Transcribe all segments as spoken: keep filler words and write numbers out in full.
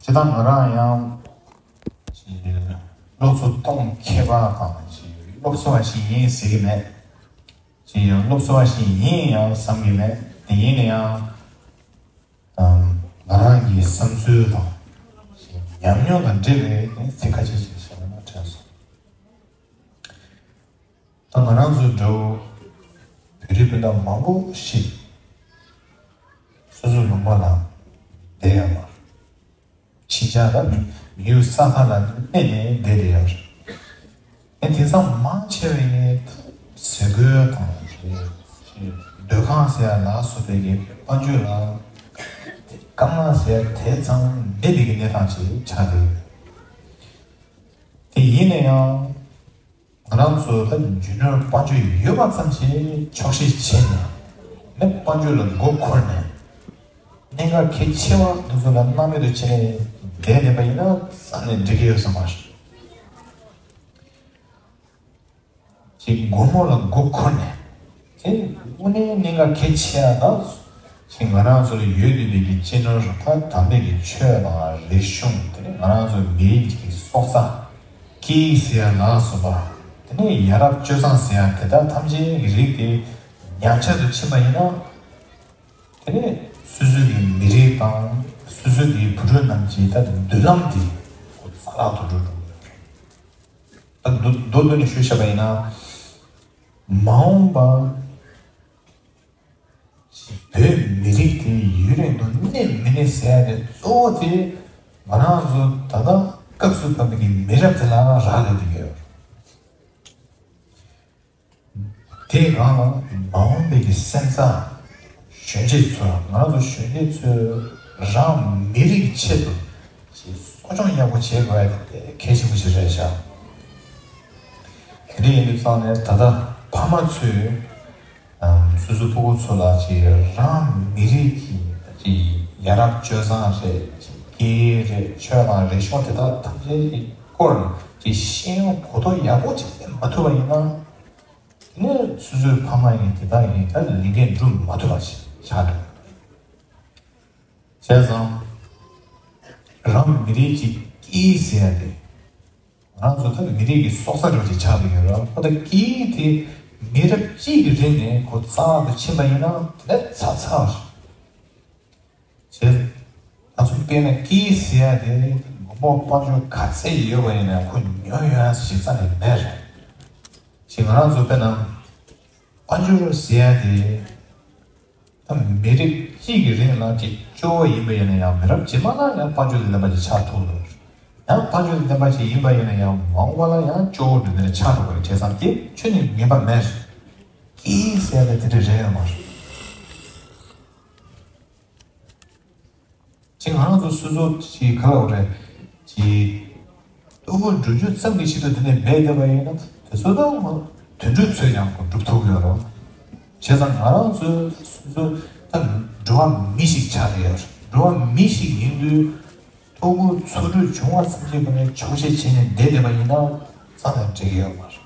ཇི་ལྟར་ང་རང་ཡང་སློབ་གསོ་གཏོང་མཁས་པ་དང་སློབ་གསོ་བ་ཞིག་ཡིན་ཟེར་གྱི་མེད། ཅིག་ཡང་སློབ་གསོ་བ་ཞིག་ཡིན་ཡང་བསམ་གྱི་མེད། དེ་ཡིན་ན་ཡང་ང་རང་གི་བསམ་ཚུལ་དང་ཉམས་མྱོང་དང་འབྲེལ་བའི་ཚིག་ཁ་ཤས་ཤིག་བཤད་ན་དྲན་སོང་། ད་ང་རང་ཚོའི་འདྲ་བོ་བོད་རིགས་སྤུན་ཟླ་མང་པོ་ཞིག་སོ་སོའི་ལུང་པ་ལ་བསྡད་ཡོད་མ་རེད། ཕྱི་རྒྱལ་ལ་མི་ཡུལ་ས་ཁ་ལ་གནས་ནས་བསྡད་བསྡད་ཡོད་རེད། ཨེ་དེང་སང་མང་ཆེ་བས་ཟས་གོས་དང་རེད། སྡོད་ཁང་ཟེར་ཡ་ལ་སོགས་པའི་གི་དཔལ་འབྱོར་ལ་དཀའ་ངལ་ཟེར་ཡ་དེ་ཙམ་མེད་པའི་གི་གནས་སྟངས་ཅིག་ཆགས་བསྡད་ཡོད། དེ་ཡིན་ན་ཡང་། ང་རང་ཚོ་ད་རྒྱུ་ནོར་དཔལ་འབྱོར་ཡོད་པ་ཙམ་གྱིས་ཆོག་ཤེས་བྱས་ནས་ནི་དཔལ་འབྱོར་ལ་མགོ་འཁོར་ནས་གནད་འགག་གལ་ཆེ་བ་འདི་ཚོ་ལ་སྣང་མེད་དུ་བྱས་ནས་བསྡད་བསྡད་པ་ཡིན་ན་རྩ་ནས་འགྲིག་གི་ཡོད་ས་མ་རེད། ཅིག་སྒོར་མོ་ལ་མགོ་འཁོར་ནས། དེ་དངོས་གནས་གནད་འགག་གལ་ཆེ་ཡ་དང་། ཅིག་ང་རང་ཚོ་ལ་ཡོད་བསྡད་པའི་གི་སྤྱི་ནོར་ད་དམ་པའི་གི་ཆོས་དང་རིག་གཞུང་དེ་ནི་ང་རང་ཚོ་མི་རིགས་ཀྱི་སྲོག་རྩ་སྐད་ཡིག་ཟེར་ཡ་ལ་སོགས་པ། དེ་ནི་ཡ་རབས་སྤྱོད་བཟང་ཟེར་ཡ་དེ་དག་ཐམས་ཅད་ཀྱི་རིགས་དེ་ཉམས་ཆག་ཏུ་ཕྱིན་པ་ཡིན་ན། དེ་ནི་སོ་སོའི་གི་མི་རིགས་དང་སོ་སོའི་གི་བུ་ཕྲུག་རྣམས་ཀྱི་ད་མདུན་ལམ་དེ་ཁོ་རྩ་བརླག་ཏུ་འགྲོ་འགྲོ་གི་ཡོད་རེད། ད་མདོ་མདོ་མདོ་ནས་ཞུས་བཞག་པ་ཡིན་ན། མ་འོངས་པ་བོད་མི་རིགས་དེ་ཡུན་རིང་དུ་གནས་མི་གནས་ཟེར་ཡ་དེ་གཙོ་བོ་དེ་ང་རང་ཚོ་ད་ལྟ་སྐབས་སུ་བབས་པའི་མི་རབས་དེ་ལ་རག་ལས་བསྡད་ཡོད། དེའི་སྒང་ལ་མ་འོངས་པའི་གི་སེམས་རྩ་གཞོན་སྐྱེས་ཚོ་ང་རང་ཚོ་གཞོན་སྐྱེས་ཚོས་རང་མི་རིགས་ཆེད་དུ་ཅིག་གསོ་སྐྱོང་ཡག་པོ་བྱེད་དགོས་ཡ་དེ་གལ་ཆེན་པོ་ཞིག་རེད་ཤག་དེ་འདྲ་ཡིན་དུས་ཙང་ནས་ད་ལྟ་ཕ་མ་ཚོས་ཨམ་སོ་སོའི་ཕྲུ་གུ་ཚོ་ལ་ཅིག་རང་མི་རིགས་ཀྱི་ཅིག་ཡ་རབས་སྤྱོད་བཟང་རེད། ཅིག་སྐད་ཡིག་རེད། ཆོས་དང་རིག་གཞུང་དེ་དག་ཐམས་ཅད་ཀྱི་སྐོར་ཅིག་ཤེས་ཡོན་གོ་རྟོགས་ཡག་པོ་ཅིག་སླེབས་མ་ཐུབ་པ་ཡིན་ན། དེ་ནས་སོ་སོའི་ཕ་མ་ཡིན་དེ་དག་ཡིན་ད་ལས་འགན་སྒྲུབ་མ་ཐུབ་པ་ཞིག་ཆགས་འགྲོ། བྱས་ཙང་། རང་མི་རིགས་ཀྱི་སྐད་ཡིག་ཟེར་ཡ་དེ། ང་རང་ཚོ་ད་མི་རིགས་ཀྱི་སྲོག་རྩ་འདྲ་བོ་ཅིག་ཆགས་བསྡད་ཡོད་རེད། ཁོ་ད་སྐད་ཡིག་དེ་མི་རབས་གཅིག་གི་རིང་ནས་ཁོ་རྩ་བ་དུ་ཕྱིན་པ་ཡིན་ན་དེ་ནས་ཚར་ཚར་རེད། ཞེས། ང་ཚོ་སྐད་ན་སྐད་ཟེར་ཡ་དེ་མགོ་མོག་དཔལ་འབྱོར་ག་ཚད་ཡོད་པ་ཡིན་ན་ཁོ་ཉོ་ཡོང་ཡ་ཞིག་རྩ་ནས་མེད་རེད། ཞེས་ང་རང་ཚོ་དཔེར་ན་དཔལ་འབྱོར་ཟེར་ཡ་དེ་ད་མི་རབས་གཅིག་གི་རིང་ལ་ཅིག་སྐྱོ་བོ་ཡིན་པ་ཡིན་ན་ཡང་མི་རབས་རྗེས་མ་ལ་ཡང་དཔལ་འབྱོར་ལྡན་པ་ཅིག་ཆགས་ཐུབ་རེད། ཡང་དཔལ་འབྱོར་ལྡན་པ་ཅིག་ཡིན་པ་ཡིན་ན་ཡང་མ་འོངས་པ་ལ་ཡང་སྐྱོ་བོ་འདྲ་འདྲ་ཆགས་འགྲོ་བ་རེད། བྱས་ཙང་དེ་ཁྱོན་ནས་ངེས་པ་མེད་རེད། སྐད་ཟེར་ཡ་དེ་དེ་འདྲ་རེད་ཡོད་མ་རེད། ཅིག་ང་རང་ཚོ་སོ་སོ་ཅིག་ག་ལ་འོ་རེད། ཅིག་ལྟོ་གོས་འགྲུབ་རྒྱུ་ཙམ་གྱི་ཆེད་དུ་དེ་ནས་འབད་བསྡད་པ་ཡིན་ན་དེ་ཚོ་ད་དུད་འགྲོ་ཚོས་ཀྱང་འགྲུབ་ཐུབ་ཀྱི་ཡོད་རེད། བྱས་ཙང་ང་རང་ཚོ་སོ་སོ་ད་འགྲོ་བ་མི་ཞིག་ཆགས་ཀྱི་ཡོད་རེད། འགྲོ་བ་མི་ཞིག་ཡིན་དུས་ལྟོ་གོས་འཚོ་གྲུབ་བྱུང་བ་ཙམ་གྱི་སྒོ་ནས་ཆོག་ཤེས་བྱས་ནས་བསྡད་བསྡད་པ་ཡིན་ན་རྩ་ནས་འགྲིག་གི་ཡོད་མ་རེད།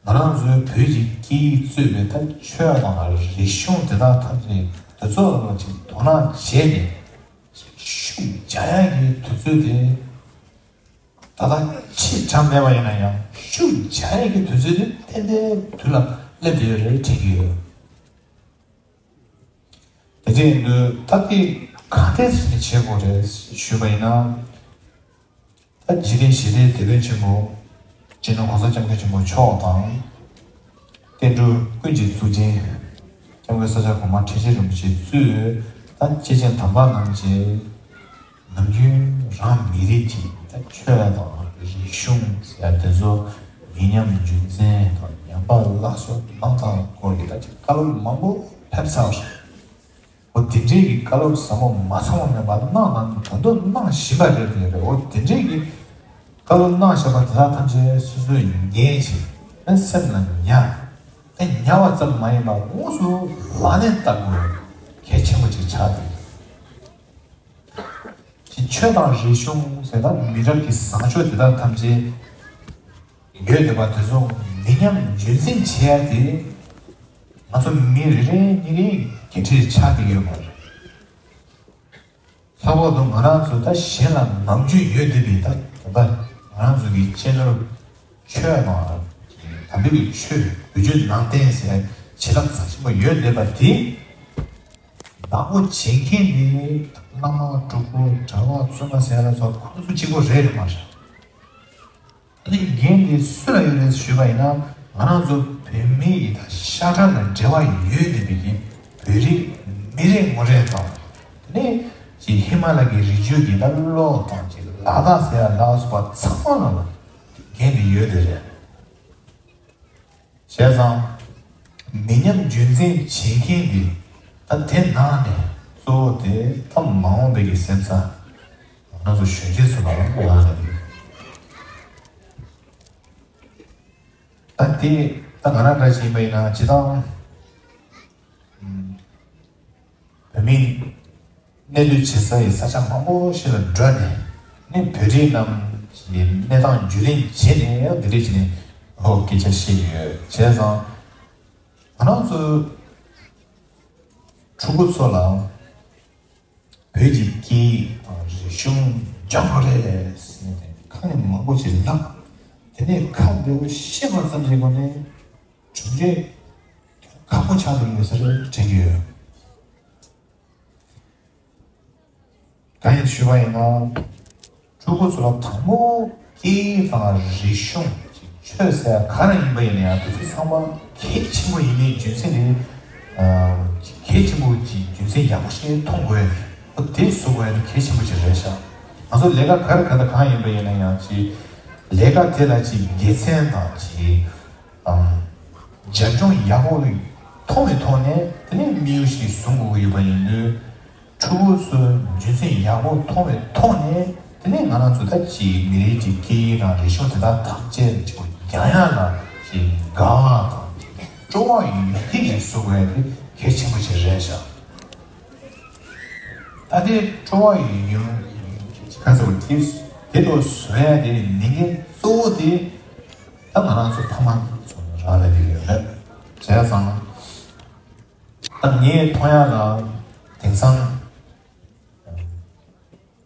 ང་རང་ཚོའི་བོད་ཀྱི་སྐད་ཡིག་གཙོས་པའི་ད་ཆོས་དང་རིག་གཞུང་དེ་དག་ཐམས་ཅད་དེ་ཚོ་ལ་ཅིག་དོ་སྣང་བྱས་ནས་ཤུགས་རྒྱག་ཡག་གི་དུས་ཚོད་དེ་ད་ལྟ་ཕྱི་དྲགས་མེད་པ་ཡིན་ན་ཡང་ཤུགས་རྒྱག་ཡག་གི་དུས་ཚོད་དེ་ཏན་ཏན་དུས་ལ་སླེབས་བསྡད་ཡོད་རེད་དྲན་གྱི་ཡོད། དེ་འདྲ་ཡིན་དུས་ད་ལྟའི་ག་འདྲས་ཟེར་ནས་བྱེད་དགོས་རེད་ཞུས་པ་ཡིན་ན། ད་འཇིག་རྟེན་ཞི་བདེའི་དེད་དཔོན་ཆེན་པོ་སྤྱི་ནོར་གོང་ས་སྐྱབས་མགོན་ཆེན་པོ་མཆོག་དང་། བསྟན་འགྲོ་ཀུན་གྱི་གཙུག་རྒྱན་སྐྱབས་མགོན་ས་སྐྱ་གོང་མ་ཁྲི་ཆེན་རིན་པོ་ཆེ་གཙོས་ད་སྐྱེས་ཆེན་དམ་པ་རྣམས་ཀྱིས་ནམ་རྒྱུན་རང་མི་རིགས་ཀྱི་ད་ཆོས་དང་རིག་གཞུང་ཟེར་ཡ་དེ་ཚོ་མི་ཉམས་རྒྱུན་འཛིན་དང་ཉམས་པ་སླར་གསོ་གནང་སྟངས་སྐོར་གྱི་ད་ཅིག་བཀའ་སློབ་མང་པོ་ཕེབས་ཚར་བ་རེད། འོ་དེ་འདྲའི་གི་བཀའ་སློབ་ཟབ་མོ་མ་ཚང་བ་མེད་པ་གནང་དང་ད་དུང་གནང་བཞིན་པ་རེད་དེ་རེད། འོ་དེ་འདྲའི་གི་བཀའ་སློབ་གནང་བཞག་པ་དེ་དག་ཐམས་ཅད་སོ་སོས་ཉན་ཞིང་ཨེ་སེམས་ལ་ཉར། ཨེ་ཉར་བ་ཙམ་མ་ཡིན་པར་དངོས་སུ་ལག་ལེན་བསྟར་དགོས་གལ་ཆེན་པོ་ཅིག་ཆགས་ཏེ། ཅིག་ཆོས་དང་རིག་གཞུང་ཟེར་ན་མི་རབས་ཀྱི་བཟང་སྤྱོད་དེ་དག་ཐམས་ཅད་ཡོད་བསྡད་པ་དེ་ཚོ་མི་ཉམས་རྒྱུན་འཛིན་བྱེད་ཡ་དེ་ང་ཚོ་མི་རེ་རེ་གཉིས་རེའི་འགན་འཁྲི་ཆགས་ཀྱི་ཡོད་མ་རེད། ལྷག་ ལྷག་པར་དུ་ང་རང་ཚོ་ད་གཞན་ལ་ནམ་རྒྱུན་ཡོད་བསྡད་པའི་ད་ད་ལྟ་ང་རང་ཚོ་གི་གཅེས་ནོར་ཆོས་དང་། དམ་པའི་གི་ཆོས་བོད་བརྒྱུད་ནང་བསྟན་ཟེར་བྱིན་རླབས་རྩ་ཆེན་པོ་ཡོད་བསྡད་པ་དེ། བདག་པོ་བྱེད་མཁན་དེ་བླ་མ་སྤྲུལ་སྐུ་གྲྭ་པ་བཙུན་མ་ཟེར་ཡ་ལ་སོགས་ཁོང་ཚོ་གཅིག་པོ་རེད་རེད་མ་རེད། ཨ་ནི་འགན་དེ་སུ་ལ་ཡོད་རེད་ཞུས་པ་ཡིན་ན། ང་རང་ཚོ་བོད་མི་ཡི་ད་ཤ་ཁྲག་ལ་འབྲེལ་བ་ཡོད་བསྡད་པའི་གི་བོད་རིགས་མི་རེ་ངོ་རེ་དང་། དེ་ནས་ཅིག་ཧི་མ་ལ་གི་རི་རྒྱུད་ཀྱི་ད་གློ་དང་ཅིག་ལ་དྭགས་ཟེར་ཡ་ལ་སོགས་པ་ཚང་མ་ལ་འགན་དེ་ཡོད་དེ་རེད། བྱས་ཙང་། མི་ཉམས་རྒྱུན་འཛིན་བྱེད་མཁན་དེ་ད་དེ་ནང་ནས་གཙོ་བོ་དེ་ད་མ་འོངས་པའི་གི་སེམས་ས་ང་ཚོ་གཞོན་སྐྱེས་ཚོ་ལ་ཡང་ལ་ཡོད། ད་དེ་ད་ང་རང་འདྲ་ཞིག་ཡིན་པ་ཡིན་ན་ཇི་ལྟར། བོད་མིའི་གནས་སྡོད་བྱེད་ས་ཡི་ས་ཆ་མང་པོ་ཞིག་ལ་འགྲོ་ནས་ནི་བོད་རིགས་རྣམས་ཀྱི་གནས་སྟངས་བརྒྱུད་ལེན་བྱས་ནས་འདི་འདྲས་བྱས་ནས་ཧོ་སྐད་ཆ་བཤད་ཀྱི་ཡོད། བྱས་ཙང་ང་རང་ཚོ་ཕྲུ་གུ་ཚོ་ལ་བོད་ཀྱི་སྐད་ཡིག་དང་རིག་གཞུང་སྦྱང་དགོས་རེད་ཟེར་ནས་ཁ་ནས་མང་པོ་ཞིག་ལབ། དེ་ནས་ཁ་བདེ་པོ་བཤད་པ་ཙམ་གྱི་སྒོ་ནས་གྲུབ་འབྲས་ཁག་པོ་ཆགས་འགྲོ་གི་ཡོད་ས་རེད་དྲན་གྱི་ཡོད། གང་ཡིན་ཞུས་པ་ཡིན་ན། ཕྲུ་གུ་ཚོ་ལ་དང་པོ་སྐད་ཡིག་དང་རིག་གཞུང་། ཆོས་ཟེར་ག་རེ་ཡིན་པ་ཡིན་ན་ཡང་དེ་ཚོ་ཚང་མ་གལ་ཆེན་པོ་ཡིན་མིན་རྒྱུ་མཚན་དེ། གལ་ཆེན་པོ་ཅིག་རྒྱུ་མཚན་ཡག་པོ་ཞིག་མཐོང་དགོས་ཡ་དེ། དེ་བཟོ་དགོས་ཡ་དེ་གལ་ཆེན་པོ་ཅིག་རེད་ཤག་ང་ཚོ་ལས་ཀ་ག་རེ་ག་ད་གང་ཡིན་པ་ཡིན་ན་ཡང་ཅིག་ལས་ཀ་དེ་ལ་ཅིག་དགེ་མཚན་དང་ཅིག་ཨམ། རྒྱབ་ལྗོངས་ཡག་པོ་མཐོང་བའི་ཐོག་ནས་དེ་ནས་དམིགས་ཡུལ་ཞིག་བཟུང་དགོས་ཀྱི་ཡོད་པ་ཡིན་དུས། ཕྲུ་གུ་ཚོའི་རྒྱུ་མཚན་ཡག་པོ་མཐོང་བའི་ཐོག་ནས་དེ་ནས་ང་རང་ཚོ་ད་ཅིག་མི་རིགས་ཀྱི་སྐད་ཡིག་དང་རིག་གཞུང་དེ་དག་ཐམས་ཅད་ཅིག་སྦྱང་ཡག་ལ་ཅིག་དགའ་བ་དང་སྤྲོ་བ་ཡོད་མཁན་ཞིག་བཟོ་དགོས་ཡ་དེ་གལ་ཆེན་པོ་ཞིག་རེད་ཤག་ད་དེ་སྤྲོ་བ་ཡོད་ཁ་ཚ་བ་དེ་དེ་ལོ་བཟོ་ཡ་དེ་ནི་འགན་གཙོ་བོ་དེ་ད་ང་རང་ཚོ་ཕ་མ་ཚོ་རང་ལ་དེ་ཡོད་རེད། བྱས་ཙང་ད་ངས་མཐོང་ཡ་ལ་དེང་སང་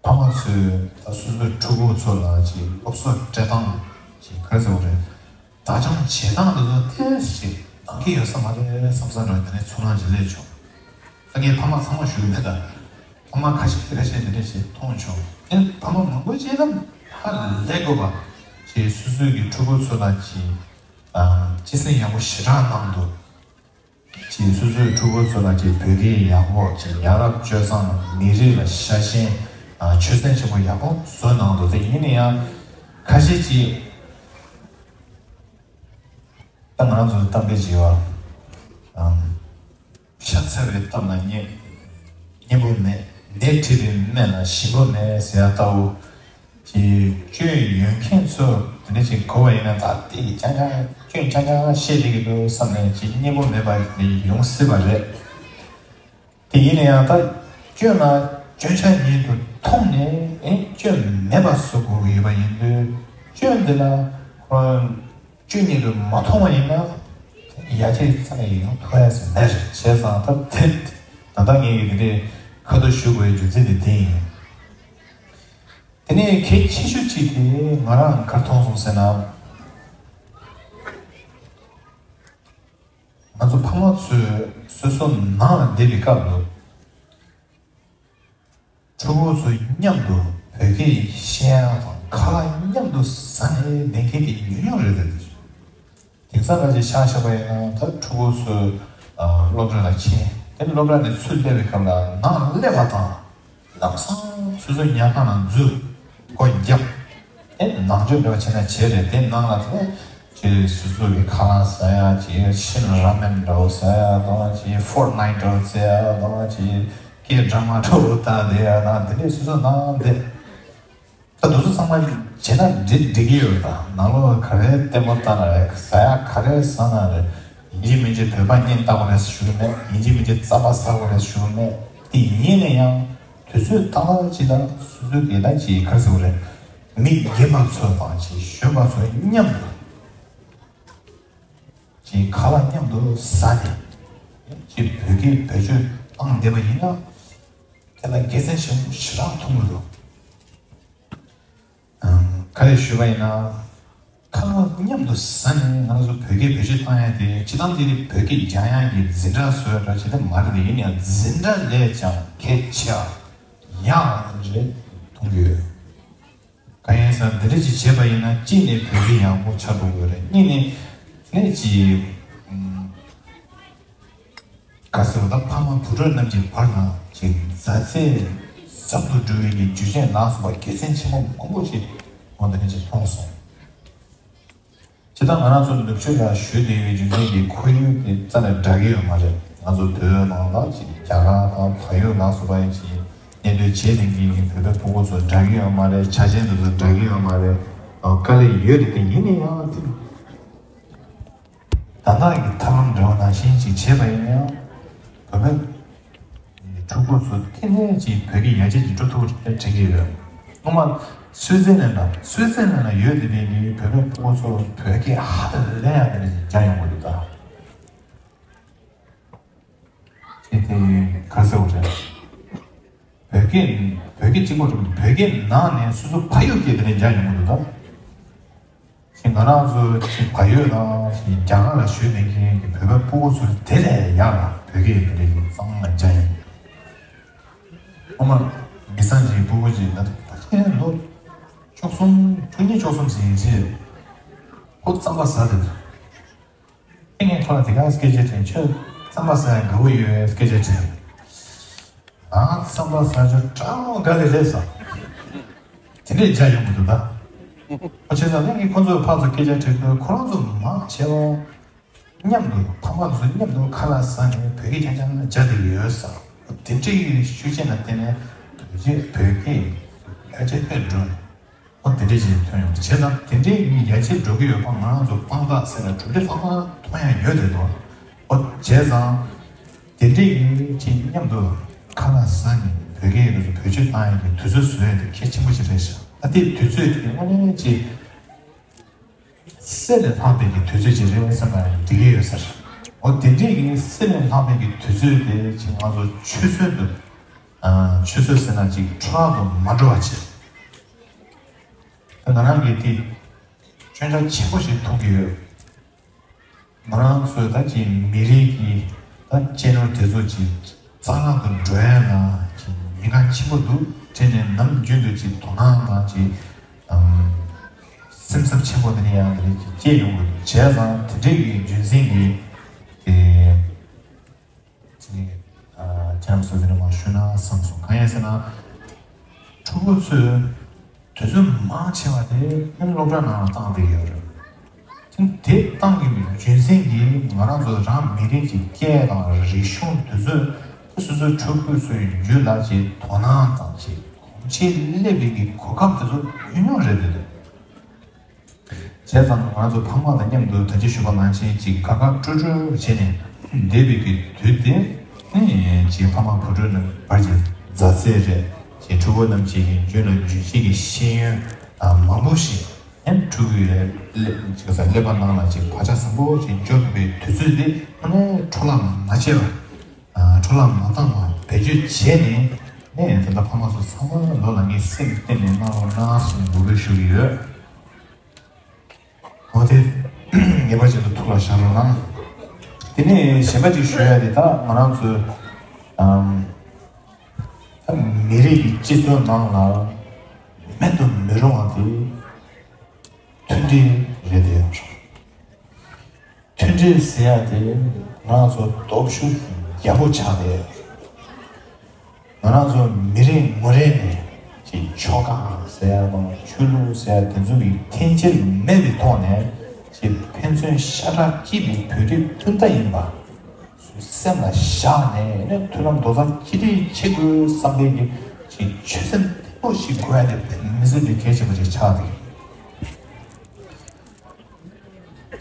ཕ་མ་ཚོས་ད་སོ་སོའི་ཕྲུ་གུ་ཚོ་ལ་ཅིག་སློབ་གསོ་སྤྲད་སྟངས་ཅིག་ག་རེ་ཟེར་བ་རེད། བདག་སྐྱོང་བྱེད་སྟངས་དེ་ཚོ་ཏོག་ཙམ་ཞིག་འདང་གི་ཡོད་ས་མ་རེད་བསམ་བསམ་འདྲ་དེ་ནས་ཚོར་སྣང་ཅིག་སླེབས་བྱུང་། ད་ངས་ཕ་མ་ཚང་མ་ཞུ་གི་མེད་ད། ཕ་མ་ཁ་ཤས་ཁ་ཤས་འདི་འདྲ་ཞིག་མཐོང་བྱུང་། ཨེ་ཕ་མ་མང་པོ་ཅིག་ལ་ཧ་ལས་དགོས་པ་ཅིག་སོ་སོའི་གི་ཕྲུ་གུ་ཚོ་ལ་ཅིག་ཨ་སྤྱི་སེམས་ཡག་པོ་ཞེ་དྲག་གནང་འདུག་ཅིག་སོ་སོའི་ཕྲུ་གུ་ཚོ་ལ་ཅིག་བོད་སྐད་ཡག་པོ་ཅིག་ཡ་རབས་སྤྱོད་བཟང་མི་རིགས་ལ་ཤ་ཞེན་ཨ་ཆོད་སེམས་ཆེན་པོ་ཡག་པོ་བཟོ་གནང་འདུག་དེ་ཡིན་ན་ཡང་ཁ་ཤས་ཅིག་ད་ང་རང་ཚོ་གཏམ་དཔེ་ཅིག་ཡོད་ཨ། ཤ་ཚ་བའི་གཏམ་ལ་སྙན་སྙན་པོ་མེད། ནད་ཁྲིད་པའི་སྨན་ལ་ཞིམ་པོ་མེད་ཟེར་ཡ་ལྟ་བུ། ཀྱི་སྐྱོན་ཡོད་མཁན་ཚོ་དེ་འདྲ་ཞིག་གོ་བ་ཡིན་ན་ད་དེ་རྐྱང་རྐྱང་སྐྱོན་རྐྱང་རྐྱང་བཤད་བསྡད་ཀྱི་འདུག་བསམ་ནས་ཅིག་སྙན་པོ་མེད་པ་དེ་ཡོང་སྲིད་པ་རེད། དེ་ཡིན་ན་ཡང་ད་སྐྱོན་ལ་སྐྱོན་ཆ་ཉིད་དུ་མཐོང་ནས་ཨེ་སྐྱོན་མེད་པ་བཟོ་དགོས་ཀྱི་ཡོད་པ་ཡིན་དུས་སྐྱོན་འདི་ལ་ཁོ་སྐྱོན་ཉིད་དུ་མ་མཐོང་བ་ཡིན་ན་ཡ་གྱལ་རྩ་ནས་ཡོང་ཐུབ་ཡ་ཟེར་མེད་རེད། བྱས་ཙང་ད་དེ་ད་ལྟ་ངས་ཀྱི་འདི་འདྲའི་ཁ་ཐུག་ཞུ་དགོས་པའི་རྒྱུ་མཚན་དེ་དེ་ཡིན། དེ་ནས་གལ་ཆེ་ཤོས་གཅིག་དེ་ང་རང་ག་རེ་མཐོང་སོང་ཟེར་ན། ང་ཚོ་ཕ་མ་ཚོས་སོ་སོ་ནང་ལ་བསྡད་པའི་སྐབས་ལ། ཕྲུ་གུ་ཚོ་མཉམ་དུ་བོད་སྐད་བཤད་ཡག་དང་ཁ་ལག་མཉམ་དུ་ཟ་ནས་བསྡད་མཁན་དེ་ཉུང་ཉུང་རེད་དེ། དེང་སང་ལ་ཅིག་ཆ་བཞག་པ་ཡིན་ན་ད་ཕྲུ་གུ་ཚོས་ཨ་སློབ་གྲྭ་ལ་ཕྱིན། དེ་ནས་སློབ་གྲྭ་ནས་ཚུར་སླེབས་པའི་སྐབས་ལ་ནང་སླེབས་པ་དང་ལམ་སང་སོ་སོའི་ཉལ་ཁང་ནང་འཛུལ། སྒོ་བརྒྱབ། དེ་ནང་ཆོས་འདྲ་བ་བྱས་ན་བྱས་རེད། དེ་ནང་ལ་དེ་ནས་ཅིག་སོ་སོ་གི་ཁ་ལག་ཟ་ཡ་ཅིག་ཤིན་ར་མེན་འདྲ་བོ་ཟ་ཡ་དང་ཅིག་ཕོར་ནའིཊ་འདྲ་བོ་རྩེ་ཡ་དང་ཅིག་སྐད་འདྲ་མ་འདྲ་བོ་བཏང་བསྡད་ཡ་དང་དེ་འདྲས་སོ་སོ་ནང་བསྡད། ད་དེ་ཚོ་ཚང་མ་བྱས་ན་འགྲིག་འགྲིག་གི་ཡོད་རེད། ད་ནང་ལོགས་ག་རེ་ལྟད་མོ་ལྟ་ན་རེད། ཟ་ཡ་ག་རེ་ཟ་ན་རེད། ཡིན་གཅིག་མིན་གཅིག་བོད་པ་བརྙན་ལྟ་དགོས་རེད་ཞུ་གི་མེད། ཡིན་གཅིག་མིན་གཅིག་རྩམ་པ་ཟ་དགོས་རེད་ཞུ་གི་མེད། དེ་ཡིན་ན་ཡང་དུས་ཚོད་ཏག་ཏག་ཅིག་ལ་སོ་སོའི་གི་ད་ཅིག་ག་རེ་ཟེར་དགོས་རེད། མི་རྒན་པ་ཚོ་དང་ཅིག་གཞོན་པ་ཚོ་མཉམ་དུ་ཅིག་ཁ་ལག་མཉམ་དུ་ཟ་ནས་ཅིག་བོད་སྐད་བེད་སྤྱོད་བཏང་བསྡད་པ་ཡིན་ན། དེ་ལ་དགེ་མཚན་ཆེན་པོ་ཞེ་དྲག་མཐོང་གི་འདུག་ཨམ། ག་རེ་ཞུས་པ་ཡིན་ན། ཁ་ལག་མཉམ་དུ་ཟ་ནས་ང་ཚོ་བོད་སྐད་བེད་སྤྱོད་བཏང་ཡ་དེ་སྤྱིར་བཏང་དེ་ནི་བོད་སྐད་སྦྱང་ཡ་གི་འཛིན་གྲྭ་བཟོ་ཡ་འདྲ་བྱེད་ཐབས་མ་རེད་དེ། ཡིན་ཡང་འཛིན་གྲྭ་ལས་ཀྱང་གལ་ཆེ་བ་ཡག་རེད་མཐོང་གི་ཡོད། གང་ཡིན་ཟེར་ན་འདི་འདྲ་ཅིག་བྱས་པ་ཡིན་ན་གཅིག་ནས་བོད་སྐད་ཡག་པོ་ཆགས་འགྲོ་གི་ཡོད་རེད། གཉིས་ནས་ནས་ཅིག་ཨམ། ག་ཟེར་བ་དང་ཕ་མ་བུ་ཕྲུག་རྣམས་ཀྱི་བར་ན་ཅིག་མཛའ་བརྩེ་ཟབ་ཏུ་འགྲོ་བའི་གི་རྒྱུ་རྐྱེན་ལ་སོགས་པ་དགེ་མཚན་ཆེན་པོ་མང་པོ་ཞིག་འོ་འདི་ནས་ཅིག་མཐོང་སོང་། ཇི་ལྟར་ང་རང་ཚོ་ནུབ་ཕྱོགས་ལ་བཞུགས་བསྡད་ཡོད་རྒྱུ་མཚན་གྱིས་ཁོར་ཡུག་དེ་རྩ་ནས་འདྲ་གི་ཡོད་མ་རེད། ང་ཚོ་བོད་ནང་ལ་ཅིག་རྒྱ་གར་དང་བལ་ཡུལ་ལ་སོགས་པ་ཡིན་ཅིག་གནས་སྡོད་བྱེད་བསྡད་མཁན་གྱི་བོད་པའི་ཕྲུ་གུ་ཚོ་འདྲ་གི་ཡོད་མ་རེད། ཆ་རྐྱེན་དེ་ཚོ་འདྲ་གི་ཡོད་མ་རེད། དཀའ་ལས་ཡོད་རེད་དེ། ཡིན་ན་ཡང་དེ། ད་ལྟ་གི་ཐབས་ལམ་འདྲ་བ་ནང་བཞིན་ཅིག་བྱས་པ་ཡིན་ན་ཡང་བོད་པའི་ཕྲུ་གུ་ཚོ་ཏན་ཏན་ཅིག་བོད་སྐད་ཡར་རྒྱས་ཅིག་འགྲོ་ཐུབ་པ་དྲན་གྱི་ཡོད། སྔོན་མ་སུའི་ཙེར་ལན་ལ་སུའི་ཙེར་ལན་ལ་ཡོད་བསྡད་པའི་གི་བོད་པའི་ཕྲུ་གུ་ཚོ་བོད་སྐད་ཧ་ལས་ཡག་དེ་འདྲ་ཅིག་སྦྱང་ཡོང་གི་འདུག་ད། ཅེས་དེ་ག་ཟེར་བ་རེད། བོད་སྐད་བོད་སྐད་གཅིག་པོ་རེད། བོད་སྐད་ནང་ནས་སོ་སོ་ཕ་ཡུལ་སྐད་དེ་ནས་སྦྱང་ཡོང་གི་འདུག་ད། ཞིག་ང་རང་ཚོ་ཞིག་བལ་ཡུལ་དང་ཞིག་རྒྱ་གར་ལ་བཞུགས་བསྡད་མཁན་གྱི་བོད་པའི་ཕྲུ་གུ་ཚོ་དེ་ལས་ཡག་ལ་བོད་སྐད་དེ་འདྲ་ཞིག་གཙང་མ་སྦྱང་ཡོང་། ཨ་མ། མི་ཚང་གི་ཕྲུ་གུ་ཅིག་ད་ཕ་ཆེན་ལོ་བཅུ་གསུམ་བཅུ་གཉིས་བཅུ་གསུམ་ཟིན་རྗེས་ཁོ་རྩམ་པ་ཟ་དེ། ཨེ་ངས་ཁོ་ལ་དེ་ག་སྐད་ཆ་དྲིས། ཁྱོད་རྩམ་པ་ཟ་ཡ་དགའ་བོ་ཡོད་སྐད་ཆ་དྲིས། ང་རྩམ་པ་ཟ་རྒྱུ་སྤྲང་མོ་དགའ་གི་རེད་ཟེར། དེ་འདྲས་བྱ་ཡོང་གི་འདུག་ད། ཁོ་བྱས་ཙང་ངས་ཁོ་ཚོའི་ཕར་ཚུར་སྐད་ཆ་དྲིས་དུས་ཁོ་རང་ཚོ་མང་ཆེ་བ་མཉམ་དུ་ཕ་མ་ཚོ་མཉམ་དུ་ཁ་ལག་ཟ་ནས་བོད་སྐད་རྐྱང་རྐྱང་རྒྱག་བསྡད་ཡོད་ཟེར། དེ་འདྲས་ཀྱི་ཤུགས་རྐྱེན་ལ་བརྟེན་ནས་བོད་སྐད་བོད་སྐད་ཡར་རྒྱས་སྤེལ་འགྲོ། ཨོ་དེ་འདྲས་ཅིག་ཐོན་ཡོང་། བྱས་ཙང་དེ་འདྲས་ཡིན་ཡ་ཆེ་འགྲོ་གི་ཡོད་པ་ང་རང་ཚོ་དཔང་རྟགས་ཟེར་ན་གྲུབ་འབྲས་ལྷག་པ་མཐོང་ཡ་ཡོད་དེ་དོ། ཨོ་བྱས་ཙང་དེ་འདྲས་ཡིན་ཅིག་མཉམ་དུ་ཁ་ལག་ཟ་ནས་བོད་སྐད་རུ་བེད་སྤྱོད་བཏང་ཡ་གི་དུས་ཚོད་བཟོ་ཡ་དེ་གལ་ཆེན་པོ་ཞིག་རེད་ཤག་ཨ་དེ་དུས་ཚོད་དེ་དངོས་གནས་ཅིག་སེམས་ལས་ལྷག་པའི་གི་དུས་ཚོད་ཅིག་རེད་བསམ་པ་འགྲིག་གི་ཡོད་ས་རེད། ཨོ་དེ་འདྲས་ཡིན་སེམས་ལས་ལྷག་པའི་གི་དུས་ཚོད་དེ་ཅིག་ང་ཚོ་ཆུད་ཟོས་དུ་ཆུད་ཟོས་ཟེར་ན་ཅིག་འཕྲོ་བརླག་ཏུ་མ་འགྲོ་བ་བྱེད། ང་རང་གིས་དེ་སྐྱོན་ཆ་ཆེན་པོ་ཞིག་མཐོང་གི་ཡོད། ང་རང་ཚོས་ད་ཅིག་མི་རིགས་ཀྱི་ད་གཅེས་ནོར་དེ་ཚོ་ཅིག་གཙང་ལྷག་ཏུ་འགྲོ་ཡ་ལ་ཅིག་ཉེན་ཁ་ཆེན་པོ་འདུག་དྲན་ནས་ནམ་རྒྱུན་དུ་ཅིག་དོ་སྣང་དང་ཅིག་སེམས་འཚབ་ཆེན་པོ་དེ་ནས་ཡང་དེ་ནས་ཅིག་སྐྱེས་ཡོང་གི་འདུག་བྱས་ཙང་དེ་འདྲས་ཀྱི་རྒྱུ་མཚན་གྱིས་དེ། ཅིག་ཨ་ཁྱེད་རང་ཚོ་འདི་ནས་མར་ཞུ་ན་བསམ་སོང་། གང་ཡིན་ཟེར་ན། ཕྲུ་གུ་ཚོས་དུས་ཚོད་མང་ཆེ་བ་དེ་ཨ་ནི་སློབ་གྲྭ་ནང་ལ་བཏང་བསྡད་ཡོད་རེད། དེ་བཏང་གི་རྒྱུ་མཚན་གྱིས་ང་རང་ཚོ་རང་མི་རིགས་ཀྱི་སྐད་དང་རིག་གཞུང་དེ་ཚོ་སོ་སོའི་ཕྲུ་གུ་ཚོའི་རྒྱུད་ལ་ཅིག་དོ་སྣང་དང་ཅིག་གོམས་གཤིས་སླེབས་པའི་གི་གོ་སྐབས་དེ་ཚོ་ཉུང་ཉུང་རེད་འདུག་བྱས་ཙང་ང་ཚོ་ཕ་མ་དང་མཉམ་དུ་ད་ཅི་ཞུས་པ་ནང་བཞིན་ཅིག་དགའ་དགའ་སྤྲོ་སྤྲོ་བྱས་ནས་བསྡད་པའི་གི་དུས་དེ་ནི་ཅིག་ཕ་མ་བུ་ཕྲུག་རྣམས་བར་གྱི་མཛའ་བརྩེ་རེད། ཅིག་ཕྲུ་གུ་རྣམས་ཀྱི་རྒྱུད་ལ་རྒྱུད་གཅིག་གི་ཤེས་ཡོན་མང་པོ་ཞིག་ཡང་ཕྲུ་གུའི་ཀླད་ཅིག་ས་ཀླད་པ་ནང་ལ་ཅིག་བག་ཆགས་བཟང་པོ་ཞིག་འཇོག་ཐུབ་པའི་དུས་ཚོད་དེ་དངོས་གནས་འཕྲོ་བརླག་མ་བྱས་པ། འཕྲོ་བརླག་མ་བཏང་བར་བེད་སྤྱོད་བྱས་ནས་ནས་ད་ལྟ་ཕ་མ་ཚོ་ཚང་མ་ལོ་ལ་ངས་སེམས་གཏིང་ནས་གནང་རོགས་གནང་གསུངས་འབོད་སྐུལ་ཞུ་གི་ཡོད། འོ་དེ་ངེས་པར་ཅན་དུ་ཐུགས་ལ་བཞག་རོགས་གནང་། དེ་ནས་གཞན་པ་ཅིག་ཞུ་ཡ་དེ་ད་ང་རང་ཚོའི་ཨམ་ད་མི་རིགས་ཀྱི་སྤྱི་ཚོགས་ནང་ལ་མེད་དུ་མི་རུང་བ་དེ་མཐུན་སྒྲིལ་རེད་དེ། མཐུན་སྒྲིལ་ཟེར་ཡ་དེ་ང་རང་ཚོ་སྟོབས་ཤུགས་རྒྱ་པོ་ཆགས་ཏེ། ང་རང་ཚོ་མི་རེ་ངོ་རེ་ནས་ཅིག་ཆོལ་ཁ་ཟེར་ཡ་དང་ཆོས་ལུགས་ཟེར་ཡ་དེ་ཚོ་གི་འཐེན་འཁྱེར་མེད་པའི་ཐོག་ནས་ཅིག་ཕན་ཚུན་ཤ་ཁྲག་གཅིག་པའི་བོད་རིགས་སྤུན་ཟླ་ཡིན་པ་སེམས་ལ་བཞག་ནས་ནས་མཐུན་ལམ་རྡོག་རྩ་གཅིག་སྒྲིལ་བྱེད་དགོས་བསམ་པའི་གི་ཅིག་ཆོད་སེམས་བརྟན་པོ་ཞིག་དགོས་ཡ་དེ་མི་ཚེ་འདི་གལ་ཆེན་པོ་ཞིག་ཆགས་འདུག་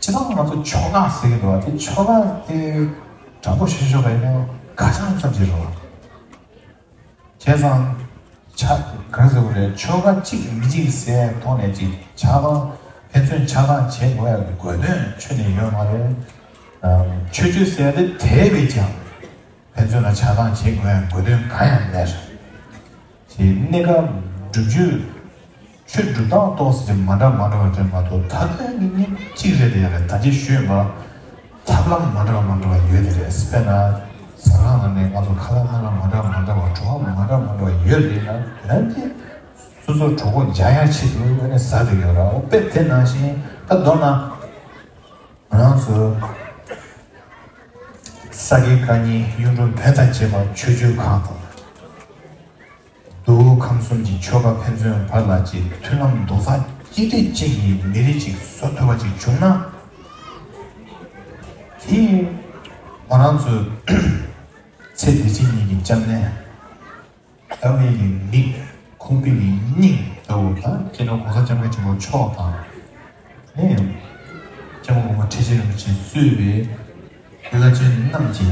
སྤྱིར་བཏང་ང་ཚོ་ཆོལ་ཁ་ཟེར་གྱི་འདུག་བ། དེ་ཆོལ་ཁ་དེ་དྲང་པོ་ཞུ་ཆོག་པ་ཡིན་ན་ཁ་བྱང་ཙམ་ཞིག་རེད་བ། བྱས་ཙང་ཆ་གང་ཟེར་བ་རེད། ཆོལ་ཁ་གཅིག་མི་གཅིག་ཟེར་ཐོག་ནས་ཅིག་ཆགས་སྡང་ཕན་ཚུན་ཆགས་སྡང་བྱེད་དགོས་ཡ་གི་དགོས་དོན་ཁྱོན་ནས་ཡོད་མ་རེད། ཆོས་བརྒྱུད་ཟེར་དེ་དེ་བས་ཀྱང་། ཕན་ཚུན་ལ་ཆགས་སྡང་བྱེད་དགོས་ཡ་དགོས་དོན་གང་ཡང་མེད། དེ་གནད་འགག་སྒྲུབ་བརྒྱུད། ཆོས་སྒྲུབ་སྟངས་ཏོག་ཙམ་མ་འདྲ་མ་འདྲ་བ་རེད་མ་གཏོགས། ད་ལྟ་ནི་གཅིག་རེད་དེ། ཡ་རེད། ད་ཅི་ཞུས་པ། ཐབས་ལམ་མ་འདྲ་བ་མ་འདྲ་བ་ཡོད་དེ་རེད། དཔེར་ན་ཟ་ཁང་ནང་ནས་ང་ཚོ་ཁ་ལག་སྣ་ཁ་མ་འདྲ་མ་འདྲ་བ། བྲོ་བ་མ་འདྲ་མ་འདྲ་བ་ཡོད་རེད་ན། དེ་རང་གིས་སོ་སོ་གྲོད་ཁོག་འཇགས་ཡ་ཆེད་དུ་ཨ་ནི་ཟ་དེ་ཡོད་ར། འོ་དཔེ་དེ་ནང་བཞིན་ད་མདོར་ན་ང་རང་ཚོ་ས་དགེ་བཀའ་རྙིང་གཡུང་དྲུང་བོན་དང་བཅས་པ་ཆོས་བརྒྱུད་ཁག་དང་། མདོ་དབུས་ཁམས་གསུམ་གྱི་ཆོལ་ཁ་ཕན་ཚུན་བར་ལ་ཅིག་མཐུན་ལམ་རྡོག་རྩ་གཅིག་སྒྲིལ་ཅན་གྱི་མི་རིགས་ཅིག་བཟོ་ཐུབ་པ་ཅིག་བྱུང་ན། དེ་ང་རང་ཚོའི་ཚེ་འདི་ཕྱི་གཉིས་ཀྱི་སྐྱབས་གནས། ལྟ་བའི་མིག། ཁོག་པའི་སྙིང་ལྟ་བུ་དང་། སྤྱི་ནོར་གོང་ས་སྐྱབས་མགོན་ཆེན་པོ་མཆོག་དང་། ཨེ། སྐྱབས་མགོན་གོང་མ་ཁྲི་ཆེན་རིན་པོ་ཆེས་གཙོས་པའི་བླ་ཆེན་རྣམས་ཀྱི་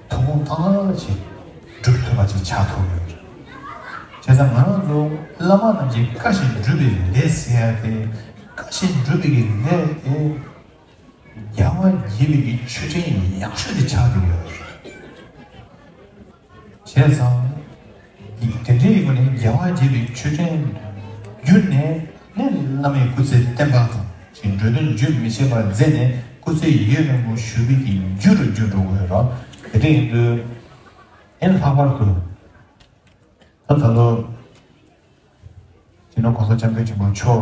ཐུགས་དགོངས་དག་ཅིག་སྒྲུབ་ཐུབ་པ་ཅིག་ཆགས་ཐུབ་ཡོད། བྱས་ཙང་ང་རང་ཚོ་བླ་མ་རྣམས་ཀྱིས་བཀའ་བཞིན་སྒྲུབ་པའི་ལས་ཟེར་ཡ་དེ། བཀའ་བཞིན་སྒྲུབ་པའི་ལས་དེ་རྒྱལ་བ་དགྱེས་པའི་ཆོས་ཕྲན་ཡག་ཤོས་དེ་ཆགས་ཀྱི་ཡོད། བྱས་ཙང་། དེ་འདྲའི་སྒོ་ནས་རྒྱལ་བ་དགྱེས་པའི་ཆོས་ཕྲན་བརྒྱུད་ནས་ནི་བླ་མའི་སྐུ་ཚེ་བརྟན་པ་དང་། ཅིག་འགྲོ་དོན་རྒྱུན་མི་ཆད་པར་མཛད་ནས་སྐུ་ཚེ་ཡུན་རིང་པོ་བཞུགས་པའི་གི་རྒྱུ་རུ་འགྱུར་འགྲོ་གི་ཡོད་ར། དེ་འདྲ་ཡིན་དུས། ཨེ་ལྷག་པར་དུ། ད་ད་ལོ། སྤྱི་ནོར་གོང་ས་སྐྱབས་མགོན་ཆེན་པོ་མཆོག་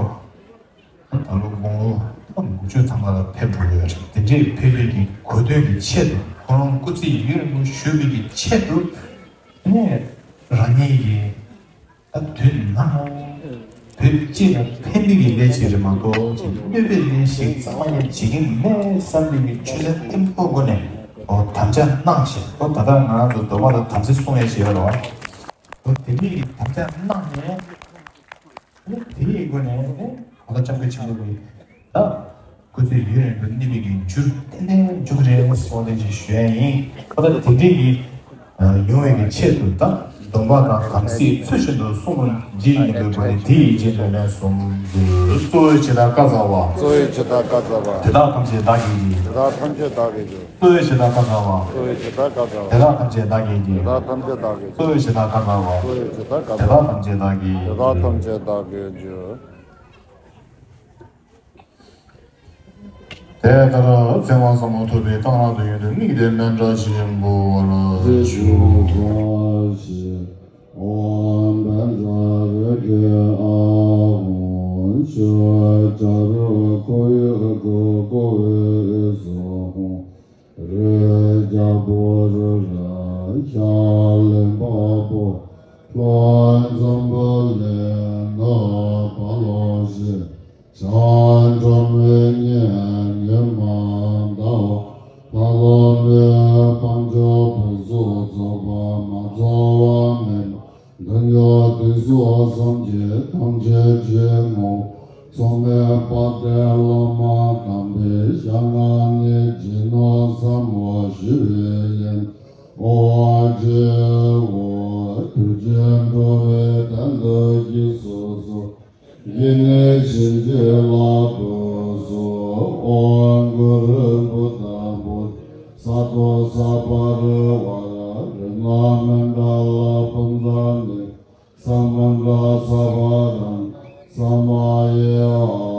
ད་ལོ་དགུང་ལོ་དགུ་བཅུ་ཐམ་པ་ལ་ཕེབས་འགྲོ་གི་ཡོད་རེད། དེ་འདྲའི་ཕེབས་པའི་གི་གོ་སྟོན་གྱི་ཆེད་དུ། ཁོ་རང་སྐུ་ཚེ་ཡུན་རིང་པོ་བཞུགས་པའི་གི་ཆེད་དུ། ནས་རང་ཉིད་ཀྱི་ད་དུས་ནམ་བོད་སྤྱི་ལ་ཕན་པའི་གི་ལས་ཅིག་རེད་མ་གཏོགས། ཅིག་གནོད་པའི་ལས་ཤིག་གཙང་མ་ཉིད་བྱེད་ཀྱི་མེད་བསམ་པའི་གི་ཆོད་སེམས་བརྟན་པོའི་སྒོ་ནས། འོ་དམ་བཅའ་གནང་ཞེས། འོ་ད་ལྟ་ང་རང་ཚོ་སྡོམ་པ་དང་དམ་ཚིག་སྲུང་ཡས་ཞེས་ཡོད་རེད་བ། འོ་དེ་འདྲའི་གི་དམ་བཅའ་གནང་ནས། དེའི་སྒོ་ནས་ནི་གོང་ས་སྐྱབས་མགོན་ཆེན་པོ་གིས་ད་སྐུ་ཚེ་ཡུན་རིང་པོ་གནས་པའི་གི་རྒྱུར་ཏན་ཏན་འཇུག་རེད་གསུངས་ཏེ་ཅིག་ཞུ་ཡ་ཡིན། ཁོ་ད་དེ་འདྲའི་གི་ཡོང་བའི་གི་ཆེད་དུ། ད་སྡོམ་པ་དང་དམ་ཚིག་ཚུལ་བཞིན་དུ་སྲུང་རྒྱུ་ཡིན་པའི་སྒོ་ནས། དེ་ཡི་རྗེས་ལ་ལན་གསུམ་དུ། གཙོ་བོས་ཇི་ལྟར་བཀའ་སྩལ་བ། གཙོ་བོས་ཇི་ལྟར་བཀའ་སྩལ་བ། དེ་དག་ཐམས་ཅད་བདག་གིས་ཀྱང་། དེ་དག་ཐམས་ཅད་བདག་གིས་ཀྱང་། གཙོ་བོས་ཇི་ལྟར་བཀའ་སྩལ་བ། གཙོ་བོས་ཇི་ལྟར་བཀའ་སྩལ་བ། དེ་དག་ཐམས་ཅད་བདག་གིས་ཀྱང་། དེ་དག་ཐམས་ཅད་བདག་གིས་ཀྱང་། གཙོ་བོས་ཇི་ལྟར་བཀའ་སྩལ་བ། གཙོ་བོས་ཇི་ལྟར་བཀའ་སྩལ་བ། དེ་དག་ཐམས་ཅད་བདག་གིས་ཀྱང་། དེ་ལྟར་ཚེ་དབང་ཟབ་མོ་ཐོབ་པའི་གཏང་རག་ཏུ་ཡོན་ཏན་དམིགས་ཏེ་སྨོན་པ་ཆེན་པོ་ལ་ཞུགས་ཤིག། ཨོཾ་བཛྲ་གུ་རུ་ཨཱཿཧཱུྃ། ཤཱཀྱ་རོ་ཀ་ཡུ་ཀུ་ཀོ་བེ་ཨི་སྭཱ་ཧཱ། རེ་ཀྱ་པུ་རུ་ར་ཤ་ལེམ་པ་པོ། ལྷོ་འཛམ་བུ་གླིང་ན་བ་ལོ་ཤི། ཤ་འགྲོ་མི་ཉེ་ཉེ་མ་འདའ་བ། ལ་ལོ་མེ་དཔལ་འབྱོར་ཕུན་སུམ་ཚོགས་པ་མ་ཚོགས་པ་མེད་པ། འདོད་ཡོན་དུག་གསུམ་གྱི་དམ་ཆོས་ཀྱི་ངོ་བོ། མཚམས་མེད་པ་སྟེ་བླ་མ་དམ་པའི་ཞལ་སྔ་ནས་རྗེས་གནང་ཟབ་མོ་ཞུས་པའི་ཡན་ཨོ་ཝ་ཇི་ཨོ། ཐུགས་རྗེས་འགྲོ་བའི་དོན་དུ་བགྱིས་སུ་གསོལ། བགྱིས་ནས་བྱིན་གྱིས་བརླབ་ཏུ་གསོལ། ཨོཾ་གུ་རུ་བུདྡྷ་བོ་དྷི་ས་ཏྭ་སྭ་བྷཱ་རི་ཝཱ་ར་རཏྣ་མཎྜ་ལ་པུཉྩ་ནི་ས་མནྟ་སྭ་བྷཱ་རཾ་ས་མ་ཡེ་ཨ་